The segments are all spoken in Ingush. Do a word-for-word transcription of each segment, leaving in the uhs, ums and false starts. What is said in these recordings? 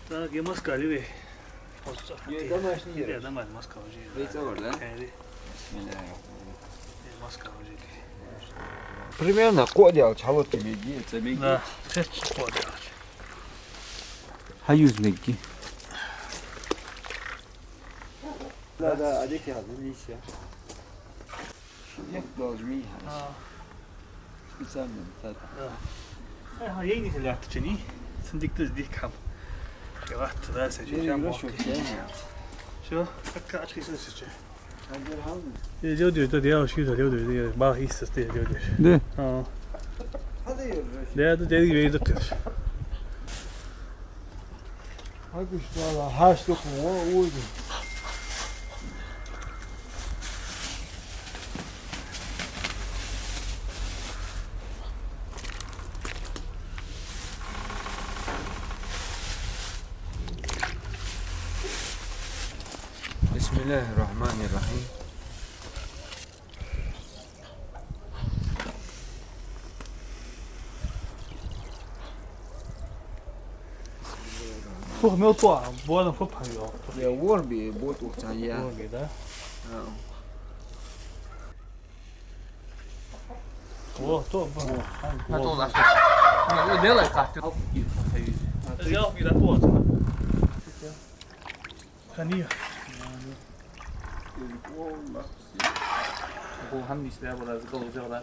Так, е москаль вай. Е домашний, е домашний москаль уже. Вай цӀавар, да? Э, да. Бисмиллахир-рахманир-рахим. Э, москаль уже. Примерно кхоъ даьлча хьалотта мегаргдий, цӀа мегаргдий? Да, кхеташ кхоъ даьлча. Хьаюза мегаргдий? Да, да, а дика яз, миша. Дехка долаш мий хьанаш. А. Специально так. Да. Э, хьа, ейни хилаьттача ни. Цун дика даз дика хьам. Хилатта, да, се чу. Ей, чам хорошо, бохки. Всё, как ачхи сосича. Хьадер хьална. Э, дёдеш, да, дёдеш, да, дёдеш, да, бах, истас, да, дёдеш. Да. А. Хьадер, да, да, да, вей да, кеш. Хьагуш дала, хьаш дукха, о, уйди. بسم الله الرحمن الرحيم. Фух, мел тоа, боана фу пхьан йоах. Я ворби, бот ухцан я. Ворби, да? А. О, то, ба. О, а то лас. Ну, делай как ты. Ялх би да тоа. Хани. Бу хьамнис да, бу да, гол, гол, да.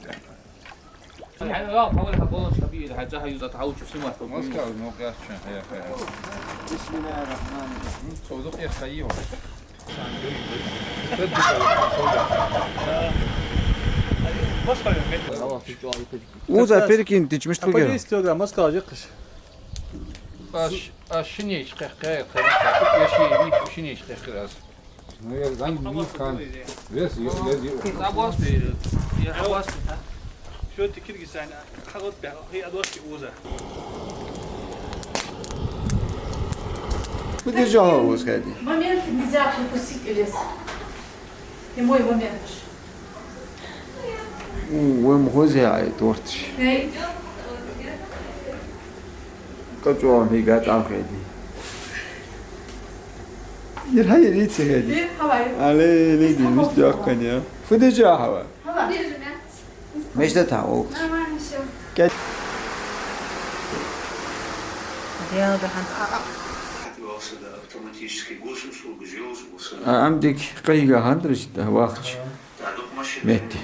Хьай, гол, гол, гол, шаби, хьай, хьай, юза, хьай, учу, сима, то. Москва, ну, я чё, я, я. بسم الله الرحمن الرحيم. Цо дукъ я хайи ва. Уза перекинь, ты чё, мишта? А по десять килограмм, Москва, жекаш. Аш, аш шинеч кхехкхе, кхехкхе, я ши, ми шинеч кхехкхе аз. Ну, я занг ми кан. Вес, я, я, я. Абас бе, я абас бе. Всё, ты Киргизстан, хагот бе, хи адос бе уза. Подержи голову, сходи. Момент нельзя пропустить, Илез. Прямой момент. У, вай ма хоза яй торташ. Эй. Качуам хьига тӀам хеди. Ир хьай рица хеди. Ир хьавай. Але, леди, мишта яхкан я. Фу дежа хьава? Хьава. Мешта та, о. Нормально всё. Кет. Дело до конца. А, а. А, ам дик къайга хандраш да, вахч. Метти.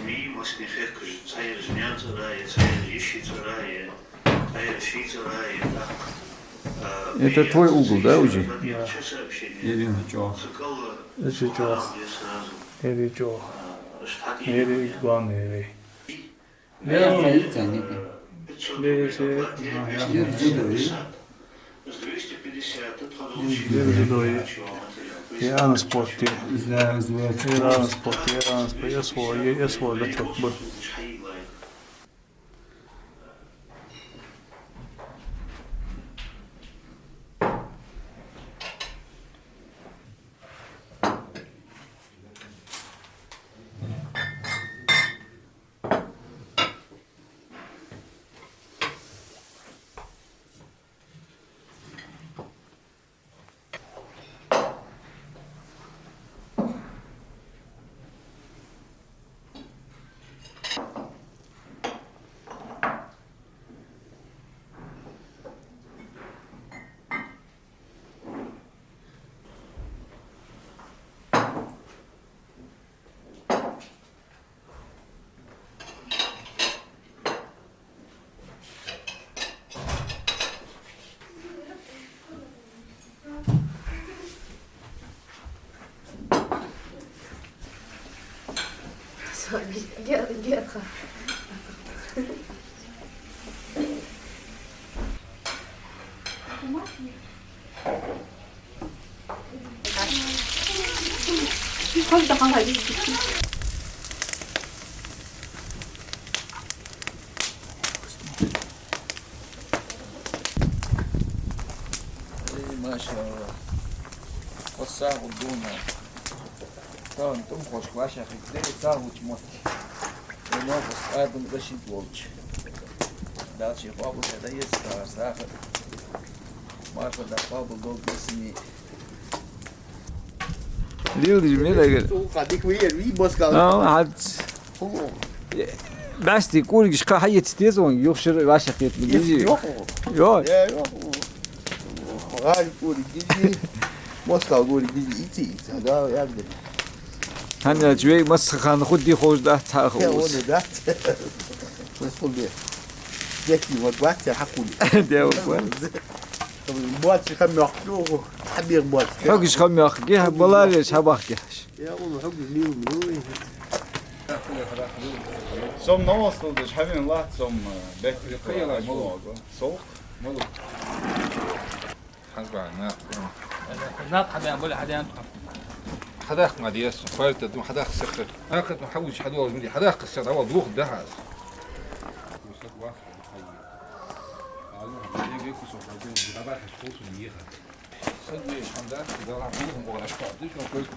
Это твой угол, да, уже? Да. Ирина чё? Ирина чё? Ирина главный. Я, я, я, я, я. Ирина спорте. Ирина спорте, Ирина спорте. Я свой, я, я свой, да чё, бу. Эй, машаллах. Хосса гӀудуна. Тан тум хош кваша хик де, са гӀуч мотт. Эй, ма хос адам гашит волч. Дальше хобус да есть, да, сахар. Марха да, къоабал долда бесси. Лилдиш мел эгер. Цу кадик вияр, ви боскал. А, хьац. Ху. Баьсти кӀуригаш кхы хьаэца деза вайна, юха шира вӀашагӀкхетар деза. Йо. Йо. Э, йо. ГӀали кӀуриг дези, москал кӀуриг дези, ици, ици, да, ягден. ХӀана аьлча вай массахана хӀама де ховш дац, цхьа а ховш. Э, ховш дац. Масхул бе. Дехи ма бац, хьакъули. Де ма бац. Боацаш хӀама йоаккхаш, хьабех боацаш. Хьогаш хӀама йоаккхаш, балареш хьабахкаш. Я, улу хьогаш мил мил. Сом новостал деш хьавен лац, сом, э, бехк. Кхы яла, молу. Сох. Молу. Хьажба, на. Нах хьадаьн, боли хьадаьн. Хьадаккха ма деза, хьоалта ду хьадаккха сеххар. Акхат ма хьавуч хьадоагӀаш ма дий, хьадаккха сеххар, дӀавала духар дахьа аз. Садве хьанда, дала хьулхум богӀаш кхаъ, дишон кой кхаъ.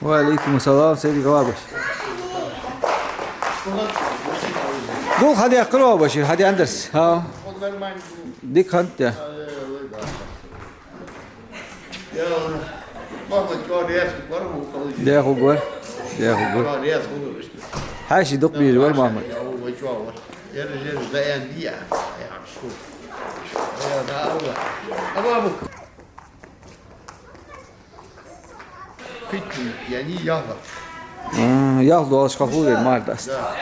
Ва Ӏалайкум салам, Сайдик, вабаш. Гул хьадаьккхар вабаш, хьадаьннадарс. ХӀа. Дика хиннад. Дехугвар. Дехугвар. Хьаьший дукха безаш вар, Махьмад. Питни, яни яхла. М, яхла долаш хахуре мар даст. Да.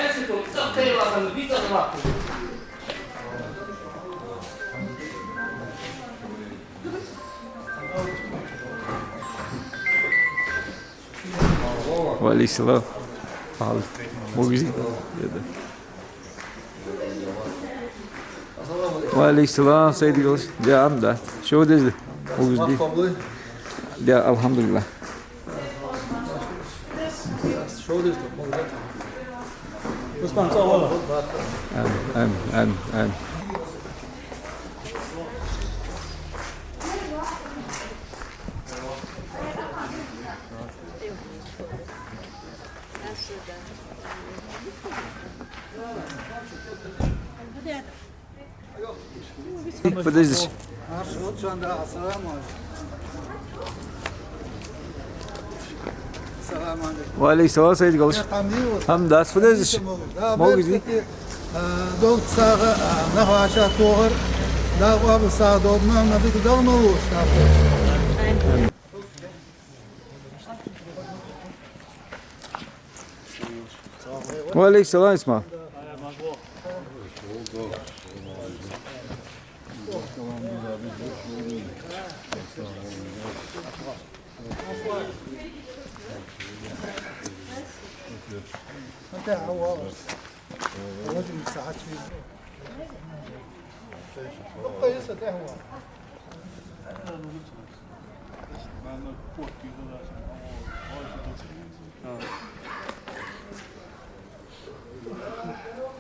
Ва Ӏалайкум салам. Ал. Могизи? Ва Ӏалайкум салам, Сайдик, да, ам да. Шо деза? Могизи? Да, алхьамдулиллахӀ. Амин, амин, амин, амин. Подожди. Ва Ӏалайкум салам, Сайдик, галаш. Хьамдас, подожди. Могу здесь? Долг сага, нахаша тогар, да, ваб сага, дод, мама, дик, дал, малуш, да. Ва Ӏалайкум салам, Исмаил.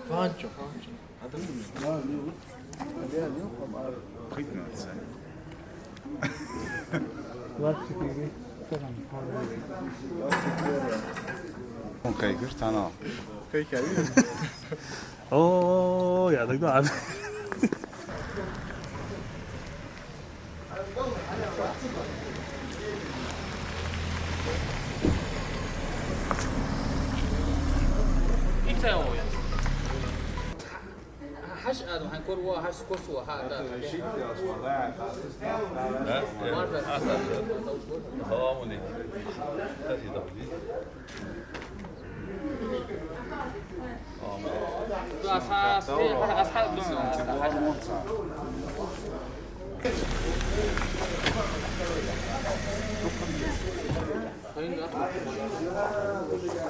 Панчо, панчо. Кайгар тана. Кайгар. О, я так да. Хьаш адам хьан кор ва, хьаш кор су ва, хьа да. Салам алейкум.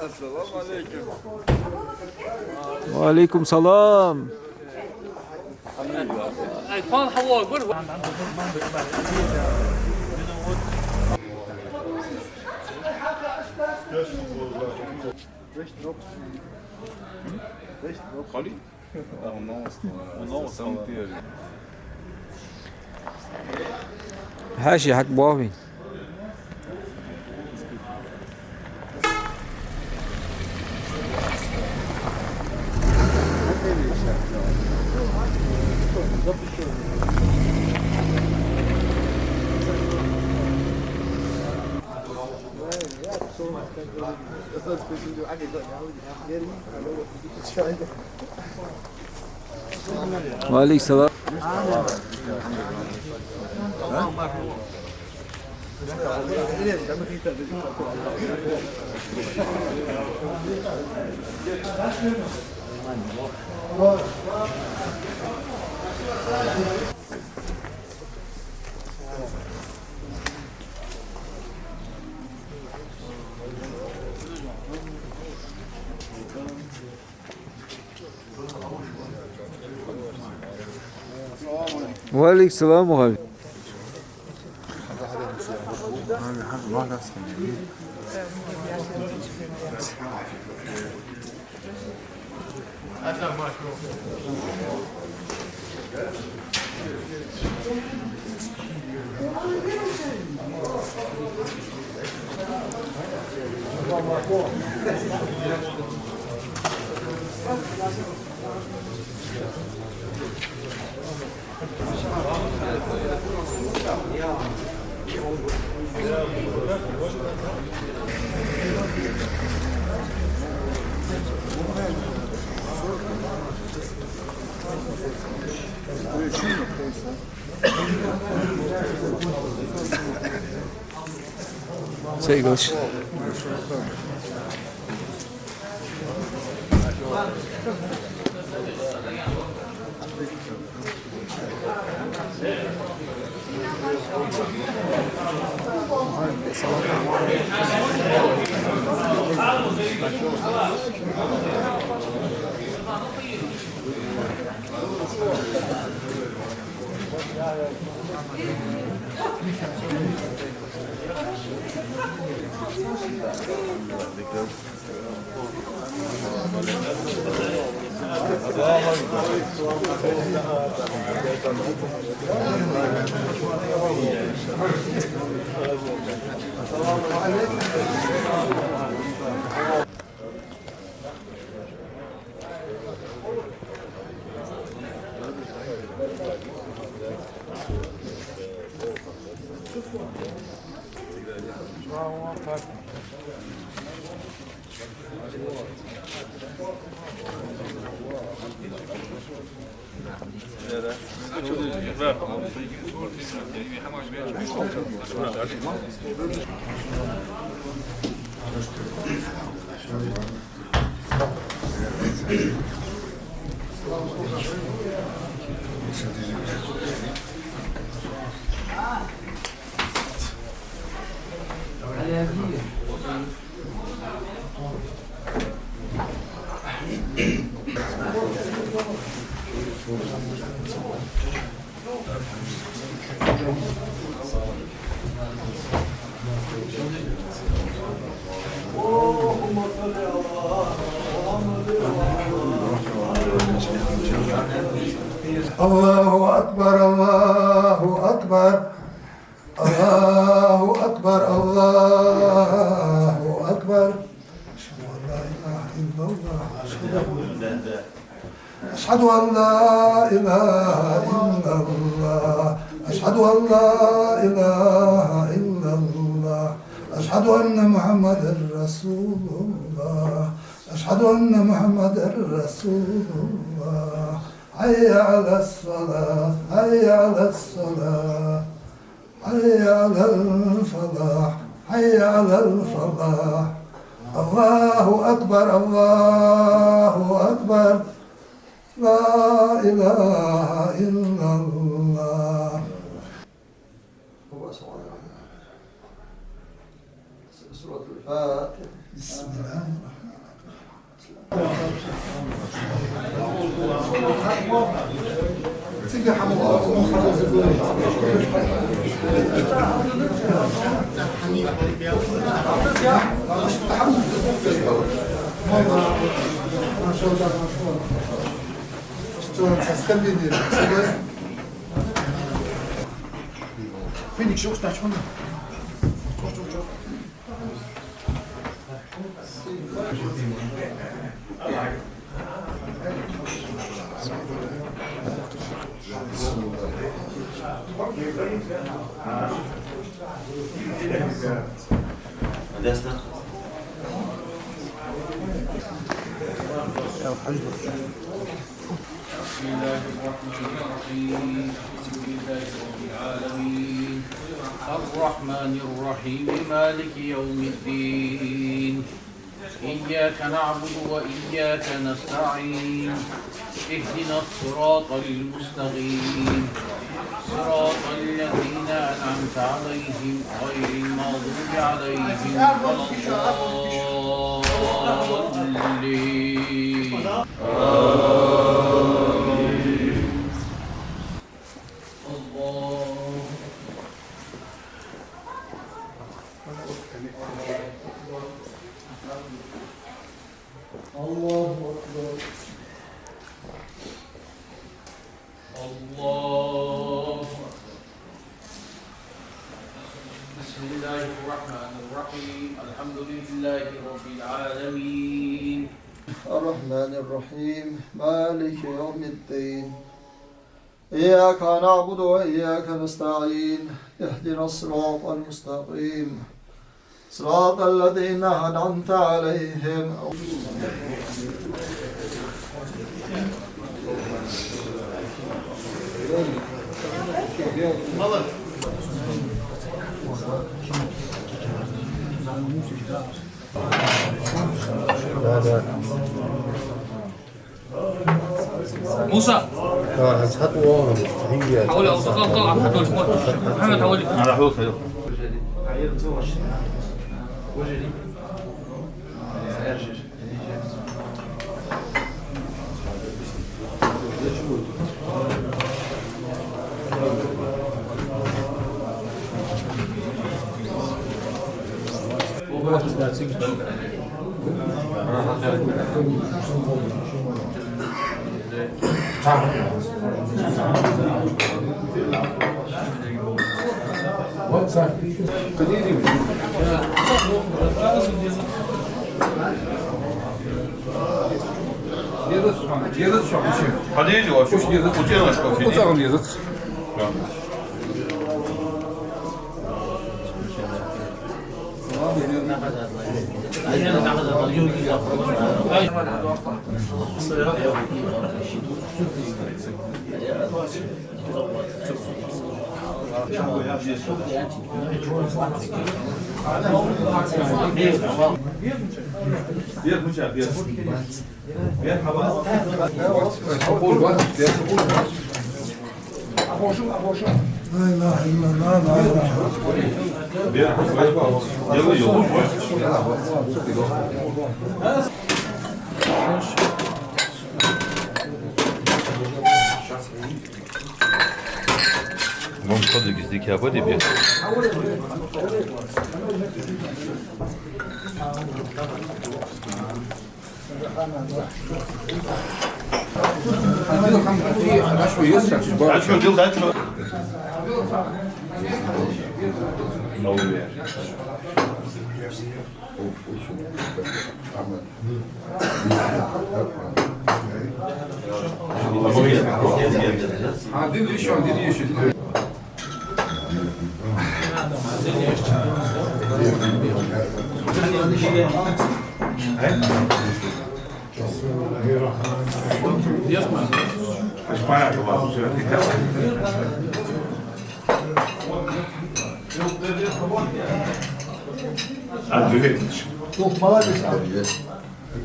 السلام عليكم. وعليكم السلام. Хьа ши хьакъ боахий? وعليكم السلام. وعليكم السلام ورحمة الله. Sag ich. الله أكبر، الله أكبر، الله أكبر، الله أكبر. أشهد أن لا إله إلا الله. أشهد أن لا إله إلا الله. أشهد أن لا إله إلا الله. أشهد أن محمدا رسول الله. أشهد أن محمدا رسول الله. حي على الصلاة، حي على الصلاة، حي على الفلاح، حي على الفلاح. الله أكبر، الله أكبر. لا إله إلا الله. سورة الفاتحة. بسم الله الرحمن الرحيم. Финик шухтач хьона. بسم الله الرحمن الرحيم. الحمد لله رب العالمين. الرحمن الرحيم. مالك يوم الدين. إياك نعبد وإياك نستعين. اهدنا الصراط المستقيم. صراط الذين أنعمت عليهم غير المغضوب عليهم ولا الضالين. آمين. الله أكبر. الله أكبر. الله أكبر. بسم الله الرحمن الرحيم. الحمد لله رب العالمين. الرحمن الرحيم. مالك يوم الدين. إياك نعبد وإياك نستعين. اهدنا الصراط المستقيم. صراط الذين أنعمت عليهم. موسى. آه، هتحط ورا. حولي، أو تطلع، طلع، حولي. محمد، حولي. أنا حولك، حولك. Подойди, вообще. Куцаган дезац. لا إله إلا الله، لا إله إلا الله. Мон кадык из дика бади бе. Молодец.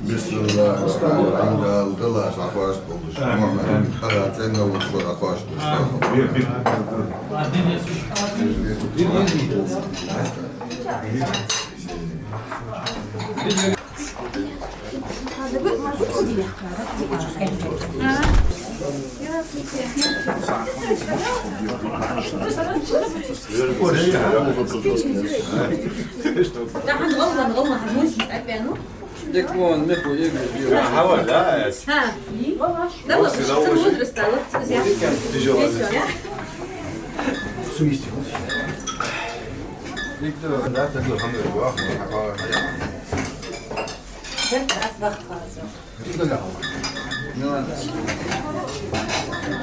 بسم الله الرحمن الرحيم. Дала дала хьахош болаш. Мухьаммад, хьара цӀена вуч хьахош болаш. Диплом, меху, игры, игры. Ага, да, эс. Ха. Да, вот, сын возраста, вот, я. Тяжёло. Виктор, да, ты был, алхамдулиллах, мы, а, а, а.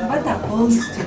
Вода полностью.